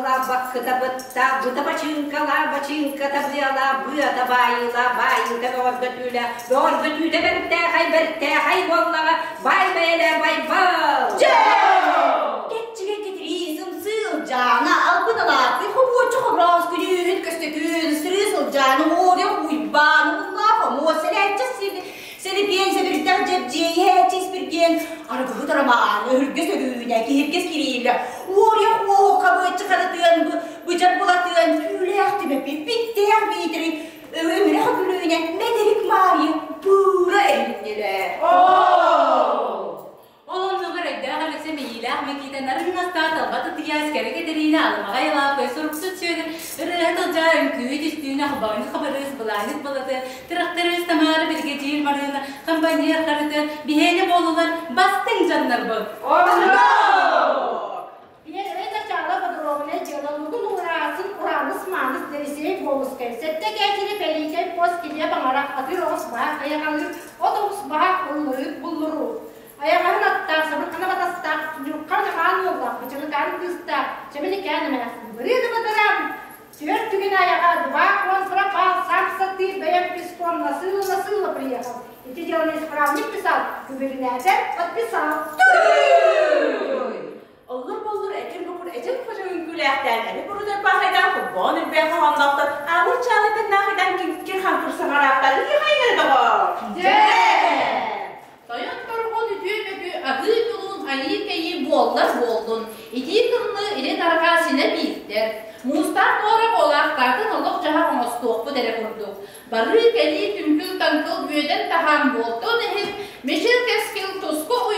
быала, баккыта бытта, быта бачыыҥкала, бачыыҥката быала, быата баайыыла, баайыыта бөҕөргөтүүлэ, бөҕөргөтүүтэ бэртээхэй, бэртээхэй буоллаҕа, баай бэйэлээ Байбал! Кэччигэ кэтирии сымсыы ылдьаана, албын алаапый хобуоччу хоброос күнүүһүт көстөкүүн, сырыы сылдьааны, уоруйах уйбаан, уһуннаах хомуос, сэлээччэ сэлипиэн, сэбирдэх дьэбдьиэй, иһээччи испирдиэн, арыгыһыт арамаан, өһүргэс өрүүнэ, киһиргэс кириилэ, уоруйах уоһу хабыаччы харытыан, быдьар булатыан, түүлээх түмэппит, биттээх биитэри, өмүрэх өкүлүүнэ, мэдэрик Маарыйа быыра эһиннилэр. Ол оннугар өйдөөх Алексей Мэйиилээх Микиитэ нарыҥнастаах талба тытыйаас кэрэ кэтэриинэ аламаҕай алааппай суруксут Сүөдэр ырыаһыт Ылдьаа үҥкүүһүт Үстүүнэ хобоонньут Хабырыыс былаанньыт Балаты тырахтарыыс Тамара биригэдьиир Марыына компаньер Харыты биһиэнэ буолулар бастыҥ дьоннорбут! Ийэ подробнай дьыала лугун уураатын урааныс-мааныс Дэлисиэй Буолускай сэттэ кээчили бэлиикэй пуос килиэп аҥара атыыр оҕус баһа айаҕалыыр от оҕус баһа уллуруур буллуруу айаҕаһын аттаах сабырхана батастаах ньукхан хаан уоллаах бычылыкаан кыыстаах чэмэликээн эмээхсин бырыы да бадараан түөрт түгэн айаҕа два он пропал сам сатыы бэйэм пешком насыла насыла приехал ити дело исправник писал күбүрүнээтэр подписал Оллур-боллур эчир-букур эчир-хожо үҥкүүлээхтээн эри бурудар баахайдаан холбоон үрбээх хоһоонноохтор аалыр чаалыйтан наахайдаан кир-хаҥкыр саҥараахтар ыйыхайгары доҕор! Дьэ! Тойон торҕон үтүө-мөкү аһыы тулуун айыы-кэйии буоллар буоллун, итии тымныы илин арҕаа синэ биирдэр. Муустаах муора буолаахтаатын олох-дьаһах оҥостуохпут эрэ курдук. Барыы-кэлии түҥкүл-таҥкыл үөдэн-таһаан буолтун иһин, Мичил Кэскил туску